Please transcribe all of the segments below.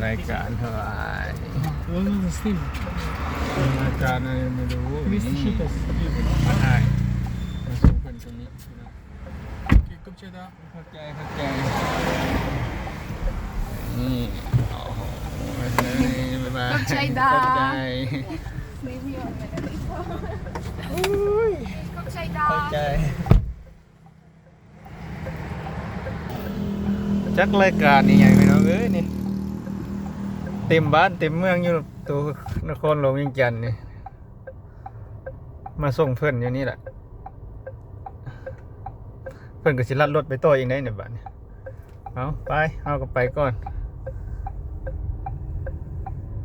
ລາຍການເທົ່າໃດ? Those are the steam. ລາຍການໃນເມນູ It is the cheapest. ມາຖ່າຍ ມາສົ່ງເພິ່ນຕົງນີ້. ເກັບໃສ່ດາວ. ຂອບໃຈ ຂອບໃຈ. ນີ້ ໂອ້ໂຫ ບາຍບາຍ. ຂອບໃຈດາວ. ຂອບໃຈ. ຂອບໃຈດາວ. ຂອບໃຈ. ຈັກລາຍການອີ່ຫຍັງພີ່ນ້ອງເອີຍນີ້ ເຕັມບ້ານເຕັມເມືອງຢູ່ໂຕນະຄອນຫຼວງວຽງຈັນນີ້. ມາສົ່ງເພິ່ນຢູ່ນີ້ແຫຼະ ເພິ່ນກໍຊິລັດລົດໄປຕໍ່ອີກໃດ໋ນີ້ບາດນີ້. ເອົາ ໄປ ເຮົາກໍໄປກ່ອນ.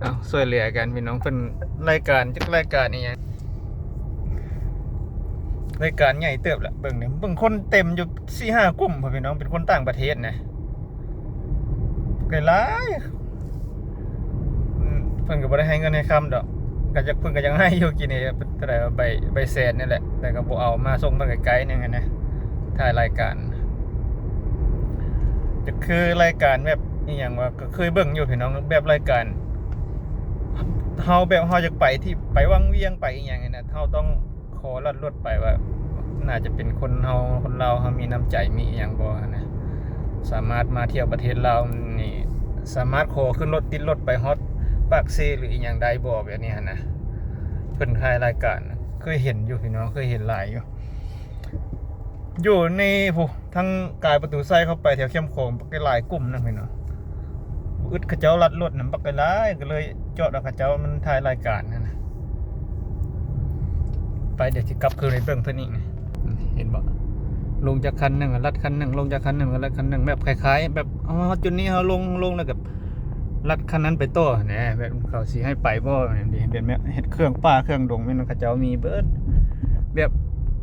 ເອົາ ຊ່ວຍເຫຼືອກັນພີ່ນ້ອງ. ເພິ່ນລາຍການ ຈັກລາຍການອີ່ຫຍັງ ລາຍການໃຫຍ່ເຕີບລະ. ເບິ່ງນີ້ ເບິ່ງຄົນເຕັມຢູ່ສີ່ຫ້າກຸ່ມພຸ້ນພີ່ນ້ອງ ເປັນຄົນຕ່າງປະເທດນະ ກໍຫຼາຍ. ອືມ ເພິ່ນກໍບໍ່ໄດ້ໃຫ້ເງິນໃຫ້ຄຳດອກ ກໍຈັກ ເພິ່ນກໍຍັງໃຫ້ຢູ່. ກີ້ນີ້ເທົ່າໃດ ໃບ ໃບແສນນີ້ແຫຼະ ແຕ່ກໍບໍ່ເອົາ ມາສົ່ງມາໄກໆໜຶ່ງຫັ້ນນະ ຖ່າຍລາຍການ. ຈະຄືລາຍການແບບອີ່ຫຍັງວະ ກໍເຄີຍເບິ່ງຢູ່ພີ່ນ້ອງ ແບບລາຍການເຮົາ ແບບເຮົາຢາກໄປທີ່ ໄປວັງວຽງ ໄປອີ່ຫຍັງນີ້ນະ ເຮົາຕ້ອງ ຂໍລັດລົດໄປວ່າ ໜ້າຈະເປັນຄົນເຮົາ ຄົນລາວເຮົາມີນ້ຳໃຈ ມີອີ່ຫຍັງບໍ່ຫັ້ນນະ ສາມາດມາທ່ຽວປະເທດລາວນີ້ ສາມາດຂໍຂຶ້ນລົດ ຕິດລົດໄປຮອດປາກເຊ ຫຼື ອີ່ຫຍັງໄດ້ບໍ່ ແບບນີ້ຫັ້ນນະ. ເພິ່ນຖ່າຍລາຍການ ເຄີຍເຫັນຢູ່ພີ່ນ້ອງ ເຄີຍເຫັນຫຼາຍຢູ່ ຢູ່ໃນພຸ້ນ ທາງກາຍປະຕູໄຊເຂົ້າໄປແຖວແຄມຂອງ ບັກຫຼາຍກຸ່ມນະພີ່ນ້ອງ. ບໍ່ອຶດເຂົາເຈົ້າລັດລົດນຳບັກຫຼາຍ ກໍເລີຍຈອດເອົາເຂົາເຈົ້າ ມັນຖ່າຍລາຍການຫັ້ນນະ. ໄປ ດຽວຊິກັບຄືນໄປເບິ່ງເພິ່ນອີກນະ. ເຫັນບໍ່ ລົງຈາກຄັນໜຶ່ງລັດຄັນໜຶ່ງ ລົງຈາກຄັນໜຶ່ງລັດຄັນໜຶ່ງ ແບບຄ້າຍໆ ແບບເຮົາຮອດຈຸດນີ້ ເຮົາລົງ ລົງແລ້ວກໍລັດຄັນນັ້ນໄປຕໍ່ຫັ້ນນະ. ແບບເຂົາຊິໃຫ້ໄປບໍ່ ແບບເຮັດເຄື່ອງປ່າເຄື່ອງດົງ ແມ່ນເຂົາເຈົ້າມີເບິດ ແບບ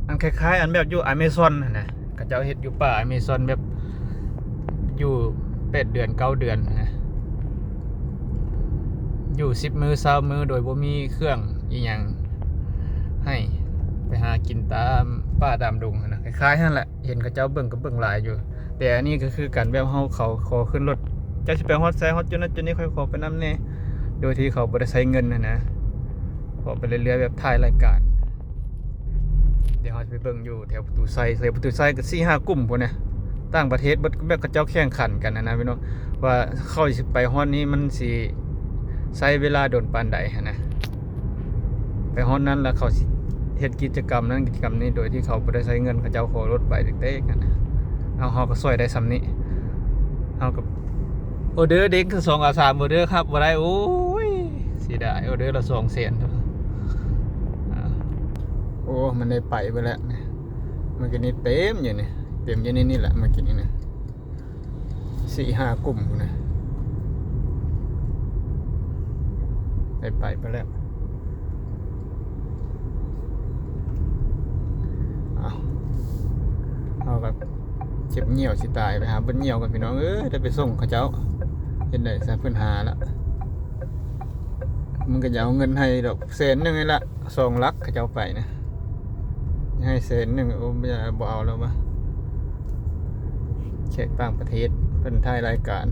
ອັນຄ້າຍໆ ອັນແບບຢູ່ອາເມຊອນຫັ້ນນະ. ເຂົາເຈົ້າເຮັດຢູ່ປ່າອາເມຊອນ ແບບຢູ່ແປດເດືອນເກົ້າເດືອນນະ ຢູ່ສິບມື້ຊາວມື້ ໂດຍບໍ່ມີເຄື່ອງອີ່ຫຍັງໃຫ້ ໄປຫາກິນຕາມປ່າຕາມດົງຫັ້ນນະ. ຄ້າຍໆ ຫັ້ນແຫຼະ ເຫັນເຂົາເຈົ້າເບິ່ງກໍເບິ່ງຫຼາຍຢູ່ ແຕ່ອັນນີ້ກໍຄືກັນ ແບບເຮົາ ເຂົາຂໍຂຶ້ນລົດ ເຈົ້າຊິໄປຮອດໃສ ຮອດຈຸດນັ້ນຈຸດນີ້ ຂ້ອຍຂໍໄປນຳແດ່ ໂດຍທີ່ເຂົາບໍ່ໄດ້ໃຊ້ເງິນຫັ້ນນະ. ເວົ້າໄປເລື້ອຍໆ ແບບຖ່າຍລາຍການ. ດຽວເຮົາຈະໄປເບິ່ງຢູ່ແຖວປະຕູໄຊ ແຖວປະຕູໄຊກໍສີ່ຫ້າກຸ່ມພຸ້ນນະ ຕ່າງປະເທດເບິດ ແບບເຂົາເຈົ້າແຂ່ງຂັນກັນຫັ້ນນະພີ່ນ້ອງ ວ່າເຂົາຊິໄປຮອດນີ້ ມັນຊິໃຊ້ເວລາດົນປານໃດຫັ້ນນະ. ໄປຮອດນັ້ນແລ້ວ ເຂົາຊິເຮັດກິດຈະກຳນັ້ນກິດຈະກຳນີ້ ໂດຍທີ່ເຂົາບໍ່ໄດ້ໃຊ້ເງິນ ເຂົາເຈົ້າຂໍລົດໄປເຕັກໆຫັ້ນນະ. ເຮົາ ເຮົາກໍຊ່ວຍໄດ້ສ່ຳນີ້ ເຮົາກໍ ອໍເດີເດັກສອງອາສາມອໍເດີ ຮັບບໍ່ໄດ້. ໂອ້ຍ ເສຍດາຍ ອໍເດີລະສອງແສນ. ໂອ້ ມັນໄດ້ໄປເບິດແລ້ວ ມື້ກີ້ນີ້ເຕັມຢູ່ນີ້ ເຕັມຢູ່ໃນນີ້ແຫຼະ ມື້ກີ້ນີ້ນະ ສີ່ຫ້າກຸ່ມພຸ້ນນະ ໄດ້ໄປເບິດແລ້ວ. ເອົາ ເຮົາກໍເຈັບຍ່ຽວຊິຕາຍ ໄປຫາເບິ່ງຍ່ຽວກ່ອນພີ່ນ້ອງເອີຍ ໄດ້ໄປສົ່ງເຂົາເຈົ້າ. ເຮັດໄດ້ຊະ ເພິ່ນຫາລະ ມັນກໍຈະເອົາເງິນໃຫ້ດອກແສນໜຶ່ງນີ້ລະ ສອງຫຼັກເຂົາເຈົ້າໄປນະ ໃຫ້ແສນໜຶ່ງ. ໂອ້ ບໍ່ເອົາແລ້ວວະ ແຂກຕ່າງປະເທດເພິ່ນຖ່າຍລາຍການ.